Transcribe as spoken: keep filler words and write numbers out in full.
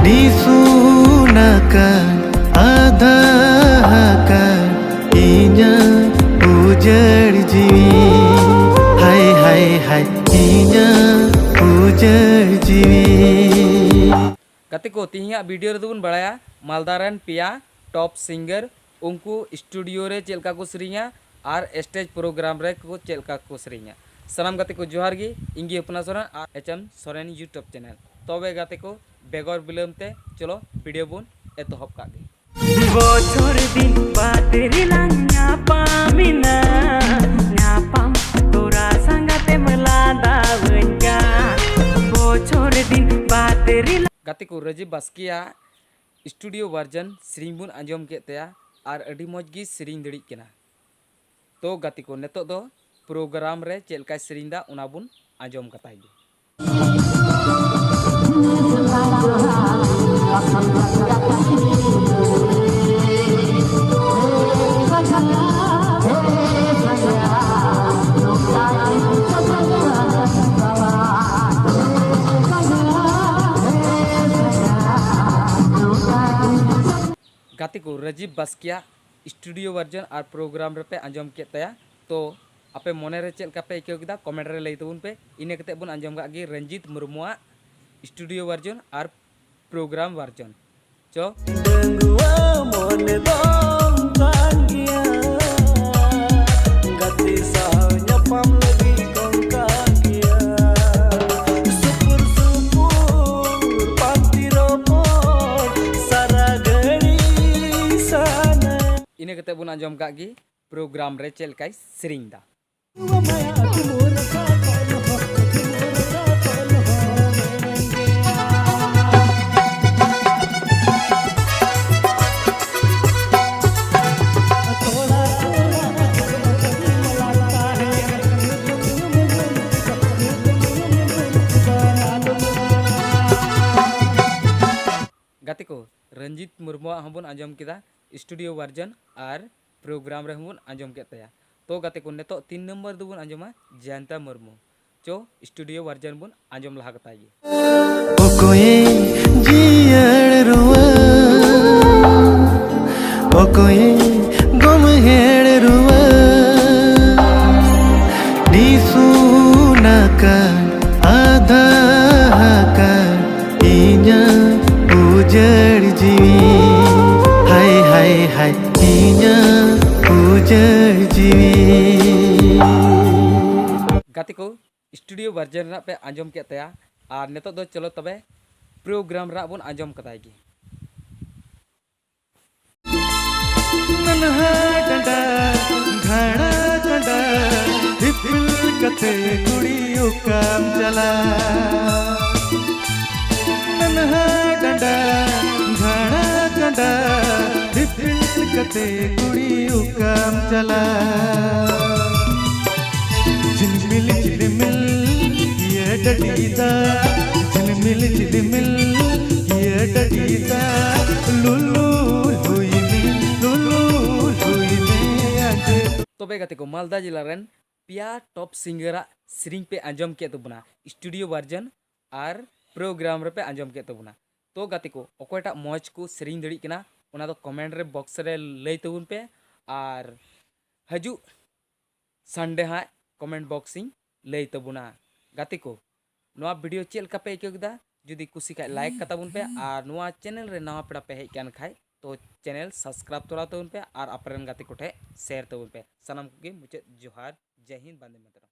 ᱱᱤᱥᱩᱱ ᱟᱠᱟᱱ ᱟᱫᱷᱟ ᱟᱠᱟᱱ ᱤᱧᱟᱹᱜ ᱩᱡᱟᱹᱲ ᱡᱤᱣᱤ᱾ ᱦᱟᱭ ᱦᱟᱭ ᱦᱟᱭ ᱤᱧᱟᱹᱜ ᱩᱡᱟᱹᱲ ᱡᱤᱣᱤ᱾ ᱜᱟᱛᱮ ᱠᱚ, ᱛᱤᱦᱤᱧᱟᱜ ᱵᱷᱤᱰᱤᱭᱳ ᱨᱮᱫᱚ ᱵᱚᱱ ᱵᱟᱲᱟᱭᱟ ᱢᱟᱞᱫᱟ ᱨᱮᱱ ᱯᱮᱭᱟ ᱴᱚᱯ ᱥᱤᱝᱜᱟᱨ, ᱩᱱᱠᱩ ᱥᱴᱩᱰᱤᱭᱳ ᱨᱮ ᱪᱮᱫ ᱞᱮᱠᱟ ᱠᱚ ᱥᱮᱨᱮᱧᱟ ᱟᱨ ᱥᱴᱮᱡᱽ ᱯᱨᱳᱜᱨᱟᱢ ᱨᱮ ᱠᱚ ᱪᱮᱫ ᱞᱮᱠᱟ ᱠᱚ ᱥᱮᱨᱮᱧᱟ᱾ ᱥᱟᱱᱟᱢ ᱜᱟᱛᱮ ᱠᱚ ᱡᱚᱦᱟᱨ ᱜᱮ, ᱤᱧ ᱜᱮ ᱦᱚᱯᱚᱱᱟ ᱥᱚᱨᱮᱱ ᱟᱨ H M Soren YouTube channel. ᱛᱚᱵᱮ ᱜᱟᱛᱮ ᱠᱚ, ᱵᱮᱜᱚᱨ ᱵᱤᱞᱚᱢ ᱛᱮ ᱪᱚᱞᱚ ᱵᱷᱤᱰᱤᱭᱳ ᱵᱚᱱ ᱮᱛᱚᱦᱚᱵ ᱠᱟᱜ ᱜᱮ᱾ ᱵᱚᱪᱷᱚᱨ ᱫᱤᱱ ᱵᱟᱫ ᱨᱮᱞᱟᱝ ᱧᱟᱯᱟᱢᱮᱱᱟ, ᱧᱟᱯᱟᱢ ᱛᱚᱨᱟ ᱥᱟᱸᱜᱟᱛᱮᱢ ᱞᱟᱸᱫᱟᱣᱟᱹᱧ ᱠᱟᱱ᱾ ᱵᱚᱪᱷᱚᱨ ᱫᱤᱱ ᱵᱟᱫ ᱨᱮᱞᱟᱝ ᱜᱟᱛᱮ ᱠᱚ, ᱨᱟᱡᱤᱵ ᱵᱟᱥᱠᱮᱭᱟᱜ ᱥᱴᱩᱰᱤᱭᱳ ᱵᱷᱟᱨᱡᱚᱱ ᱥᱮᱨᱮᱧ ᱵᱚᱱ ᱟᱸᱡᱚᱢ ᱠᱮᱫ ᱛᱟᱭᱟ ᱟᱨ ᱟᱹᱰᱤ ᱢᱚᱡᱽ ᱜᱮ ᱥᱮᱨᱮᱧ ᱫᱟᱲᱮᱜ ᱠᱟᱱᱟ᱾ ᱛᱚ ᱜᱟᱛᱮ ᱠᱚ, ᱱᱤᱛᱚᱜ ᱫᱚ ᱯᱨᱳᱜᱨᱟᱢ ᱨᱮ ᱪᱮᱫ ᱞᱮᱠᱟᱭ ᱥᱮᱨᱮᱧ ᱫᱟ, ᱚᱱᱟ ᱵᱚᱱ ᱟᱸᱡᱚᱢ ᱠᱟᱛᱟᱭ ᱜᱮ᱾ ᱜᱟᱛᱮ ᱠᱚ, ᱨᱟᱡᱤᱵ ᱵᱟᱥᱠᱮᱭᱟᱜ ᱥᱴᱩᱰᱤᱭᱳ ᱵᱷᱟᱨᱡᱚᱱ ᱟᱨ ᱯᱨᱳᱜᱨᱟᱢ ᱨᱮᱯᱮ ᱟᱸᱡᱚᱢ ᱠᱮᱫ ᱛᱟᱭᱟ᱾ ᱛᱚ ᱟᱯᱮ ᱢᱚᱱᱮ ᱨᱮ ᱪᱮᱫ ᱞᱮᱠᱟ ᱯᱮ ᱟᱹᱭᱠᱟᱹᱣ ᱠᱮᱫᱟ, ᱠᱚᱢᱮᱱᱴ ᱨᱮ ᱞᱟᱹᱭ ᱛᱟᱵᱚᱱ ᱯᱮ᱾ ᱤᱱᱟᱹ ᱠᱟᱛᱮ ᱵᱚᱱ ᱟᱸᱡᱚᱢ ᱠᱟᱜ ᱜᱮ ᱨᱚᱧᱡᱤᱛ ᱢᱩᱨᱢᱩᱣᱟᱜ ᱥᱴᱩᱰᱤᱭᱳ ᱵᱷᱟᱨᱡᱚᱱ ᱟᱨ ᱯᱨᱳᱜᱨᱟᱢ ᱵᱷᱟᱨᱡᱚᱱ᱾ ᱪᱚ᱾ ᱰᱟᱺᱜᱩᱣᱟᱹ ᱢᱚᱱᱮ ᱫᱚ ᱚᱱᱠᱟᱱ ᱜᱮᱭᱟ, ᱜᱟᱛᱮ ᱥᱟᱶ ᱧᱟᱯᱟᱢ ᱞᱟᱹᱜᱤᱫ ᱚᱱᱠᱟ ᱜᱮᱭᱟ᱾ ᱥᱩᱯᱩᱨ ᱥᱩᱯᱩᱨ ᱯᱟᱱᱛᱮ ᱨᱚᱯᱚᱲ ᱥᱟᱨᱟ ᱜᱷᱟᱹᱲᱤ ᱥᱟᱱᱟ᱾ ᱤᱱᱟᱹ ᱠᱟᱛᱮ ᱵᱚᱱ ᱟᱸᱡᱚᱢ ᱠᱟᱜ ᱜᱮ ᱯᱨᱳᱜᱨᱟᱢ ᱨᱮ ᱪᱮᱫ ᱞᱮᱠᱟᱭ ᱥᱮᱨᱮᱧ ᱫᱟ᱾ ᱜᱟᱛᱮ ᱠᱚ, ᱨᱚᱧᱡᱤᱛ ᱢᱩᱨᱢᱩᱣᱟᱜ ᱦᱚᱸᱵᱚᱱ ᱟᱸᱡᱚᱢ ᱠᱮᱫᱟ ᱥᱴᱩᱰᱤᱭᱳ ᱵᱷᱟᱨᱡᱚᱱ ᱟᱨ ᱯᱨᱳᱜᱨᱟᱢ ᱨᱮᱦᱚᱸ ᱵᱚᱱ ᱟᱸᱡᱚᱢ ᱠᱮᱫ ᱛᱟᱭᱟ᱾ ᱛᱚ ᱜᱟᱛᱮ ᱠᱚ, ᱱᱤᱛᱚᱜ ᱛᱤᱱ ᱱᱚᱢᱵᱚᱨ ᱫᱚᱵᱚᱱ ᱟᱸᱡᱚᱢᱟ ᱡᱚᱭᱚᱱᱛᱟ ᱢᱩᱨᱢᱩ᱾ ᱪᱚ, ᱥᱴᱩᱰᱤᱭᱳ ᱵᱷᱟᱨᱡᱚᱱ ᱵᱚᱱ ᱟᱸᱡᱚᱢ ᱞᱟᱦᱟ ᱠᱟᱛᱟᱭ ᱜᱮ᱾ ᱚᱠᱚᱭᱮ ᱡᱤᱭᱟᱹ ᱩᱡᱟᱹᱲ ᱡᱤᱣᱤ, ᱦᱟᱭ ᱦᱟᱭ ᱦᱟᱭ, ᱤᱧᱟᱹᱜ ᱩᱡᱟᱹᱲ ᱡᱤᱣᱤ᱾ ᱜᱟᱛᱮ ᱠᱚ, ᱥᱴᱩᱰᱤᱭᱳ ᱵᱷᱟᱨᱡᱚᱱ ᱨᱮᱱᱟᱜ ᱯᱮ ᱟᱸᱡᱚᱢ ᱠᱮᱫ ᱛᱟᱭᱟ, ᱟᱨ ᱱᱤᱛᱚᱜ ᱫᱚ ᱪᱚᱞᱚ ᱛᱚᱵᱮ ᱯᱨᱳᱜᱨᱟᱢ ᱨᱮᱱᱟᱜ ᱵᱚᱱ ᱟᱸᱡᱚᱢ ᱠᱟᱛᱟᱭ ᱜᱮ᱾ ᱱᱟᱱᱦᱟ ᱰᱟᱸᱰᱟ, ᱜᱷᱟᱲᱟ ᱰᱟᱸᱰᱟ, ᱫᱤᱯᱤᱞ ᱠᱟᱛᱮ ᱠᱩᱲᱤ ᱚᱠᱟᱢ ᱪᱟᱞᱟᱜ? ᱱᱟᱱᱦᱟ ᱰᱟᱸᱰᱟ, ᱜᱷᱟᱲᱟ ᱰᱟᱸᱰᱟ, ᱫᱤᱯᱤᱞ ᱠᱟᱛᱮ ᱠᱩᱲᱤ ᱚᱠᱟᱢ ᱪᱟᱞᱟᱜ? ᱡᱷᱤᱞᱢᱤᱞ ᱡᱷᱤᱞᱢᱤᱞ, ᱤᱭᱟᱹ ᱰᱟᱹᱰᱤ ᱫᱟᱜ, ᱡᱷᱤᱞᱢᱤᱞ ᱡᱷᱤᱞᱢᱤᱞ, ᱤᱭᱟᱹ ᱰᱟᱹᱰᱤ ᱫᱟᱜ, ᱞᱩᱞᱩ ᱞᱩᱭ ᱢᱮ, ᱞᱩᱞᱩ ᱞᱩᱭ ᱢᱮ, ᱟᱸᱡᱮᱫ᱾ ᱛᱚᱵᱮ ᱜᱟᱛᱮ ᱠᱚ, ᱢᱟᱞᱫᱟ ᱡᱮᱞᱟ ᱨᱮᱱ ᱯᱮᱭᱟ ᱴᱚᱯ ᱥᱤᱝᱜᱟᱨᱟᱜ ᱥᱮᱨᱮᱧ ᱯᱮ ᱟᱸᱡᱚᱢ ᱠᱮᱫ ᱛᱟᱵᱚᱱᱟ, ᱥᱴᱩᱰᱤᱭᱳ ᱵᱷᱟᱨᱡᱚᱱ ᱟᱨ ᱯᱨᱳᱜᱨᱟᱢ ᱨᱮᱯᱮ ᱟᱸᱡᱚᱢ ᱠᱮᱫ ᱛᱟᱵᱚᱱᱟ᱾ ᱛᱚ ᱜᱟᱛᱮ ᱠᱚ, ᱚᱠᱚᱭᱴᱟᱜ ᱢᱚᱡᱽ ᱠᱚ ᱥᱮᱨᱮᱧ ᱫᱟᱲᱮᱭᱟᱜ ᱠᱟᱱᱟ, ᱚᱱᱟ ᱫᱚ ᱠᱚᱢᱮᱱᱴ ᱨᱮ, ᱵᱚᱠᱥ ᱨᱮ ᱞᱟᱹᱭ ᱛᱟᱵᱚᱱ ᱯᱮ, ᱟᱨ ᱦᱤᱡᱩᱜ ᱥᱟᱱᱰᱮ ᱦᱟᱸᱜ ᱠᱚᱢᱮᱱᱴ ᱵᱚᱠᱥ ᱤᱧ ᱞᱟᱹᱭ ᱛᱟᱵᱚᱱᱟ᱾ ᱜᱟᱛᱮ ᱠᱚ, ᱱᱚᱣᱟ ᱵᱷᱤᱰᱤᱭᱳ ᱪᱮᱫ ᱞᱮᱠᱟ ᱯᱮ ᱟᱹᱭᱠᱟᱹᱣ ᱠᱮᱫᱟ? ᱡᱩᱫᱤ ᱠᱩᱥᱤ ᱠᱷᱟᱡ ᱞᱟᱭᱤᱠ ᱠᱟᱛᱟ ᱵᱚᱱ ᱯᱮ, ᱟᱨ ᱱᱚᱣᱟ ᱪᱮᱱᱮᱞ ᱨᱮ ᱱᱟᱣᱟ ᱯᱮᱲᱟ ᱯᱮ ᱦᱮᱡ ᱠᱟᱱ ᱠᱷᱟᱡ ᱛᱚ ᱪᱮᱱᱮᱞ ᱥᱟᱵᱥᱠᱨᱟᱭᱤᱵ ᱛᱚᱨᱟ ᱛᱟᱵᱚᱱ ᱯᱮ, ᱟᱨ ᱟᱯᱮ ᱨᱮᱱ ᱜᱟᱛᱮ ᱠᱚᱴᱷᱮᱡ ᱥᱮᱭᱟᱨ ᱛᱟᱵᱚᱱ ᱯᱮ᱾ ᱥᱟᱱᱟᱢ ᱠᱚᱜᱮ ᱢᱩᱪᱟᱹᱫ ᱡᱚᱦᱟᱨ, ᱡᱟᱭ ᱦᱤᱱᱫ, ᱵᱟᱱᱫᱮ ᱢᱟᱛᱟᱨᱟᱢ᱾